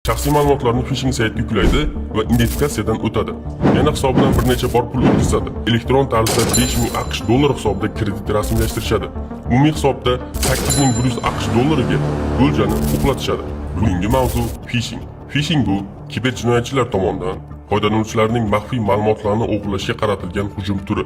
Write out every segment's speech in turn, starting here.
Shaxsiy ma'lumotlarni fishing saytga yuklaydi va identifikatsiyadan o'tadi. Yana hisobidan bir necha bor pul o'tkazadi. Elektron tarzda 5000 AQSh dollari hisobida kredit rasmiylashtirishadi. Umumiy hisobda 8100 AQSh dollariga o'ljani uxlatishadi. Bugungi mavzu fishing. Fishing bu kiber jinoyatchilar tomonidan foydalanuvchilarning maxfiy ma'lumotlarini o'g'irlashga qaratilgan hujum turi.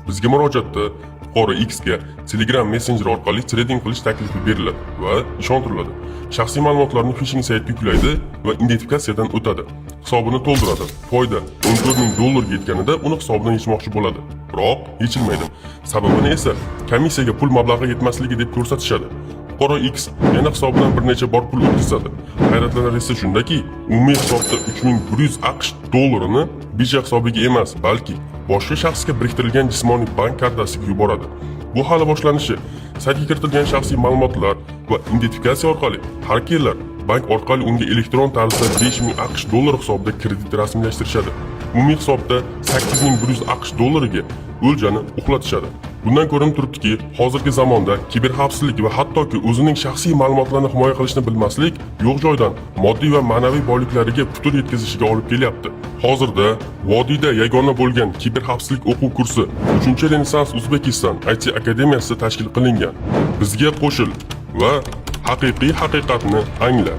Bizga murojaatda fuqaro X ga Telegram messenjeri orqali trading qilish taklifi beriladi va ishontiriladi. Shaxsiy ma'lumotlarni fishing saytga yuklaydi va identifikatsiyadan o'tadi. Hisobini to'ldiradi. Foyda 14 ming dollarga yetganida uni hisobidan yechmoqchi bo'ladi. Biroq yechilmaydi. Sababini esa komissiyaga pul mablag'i yetmasligi deb ko'rsatishadi. Fuqaro X yana hisobidan bir necha bor pul o'tkazadi. Hayratlanarlisi shundaki, umumiy hisobda 3100 AQSh dollarini birja hisobiga emas, balki boshqa shaxsga biriktirilgan jismoniy bank kartasiga yuboradi. Bu hali boshlanishi. Saytga kiritilgan shaxsiy ma'lumotlar va identifikatsiya orqali xakerlar bank orqali unga elektron tarzda 5000 AQSh dollari hisobida kredit rasmiylashtirishadi. Umumiy hisobda 8100 AQSh dollariga o'ljani uxlatishadi. Bundan ko'rinib turibdiki, hozirgi zamonda kiber xavfsizlik va hattoki o'zining shaxsiy ma'lumotlarini himoya qilishni bilmaslik yo'q joydan moddiy va ma'naviy boyliklariga putur yetkazishiga olib kelyapti. Hozirda vodiyda yagona bo'lgan kiber xavfsizlik o'quv kursi 3 Renessans Uzbekistan IT akademiyasida tashkil qilingan. Bizga qo'shil va haqiqiy haqiqatni angla.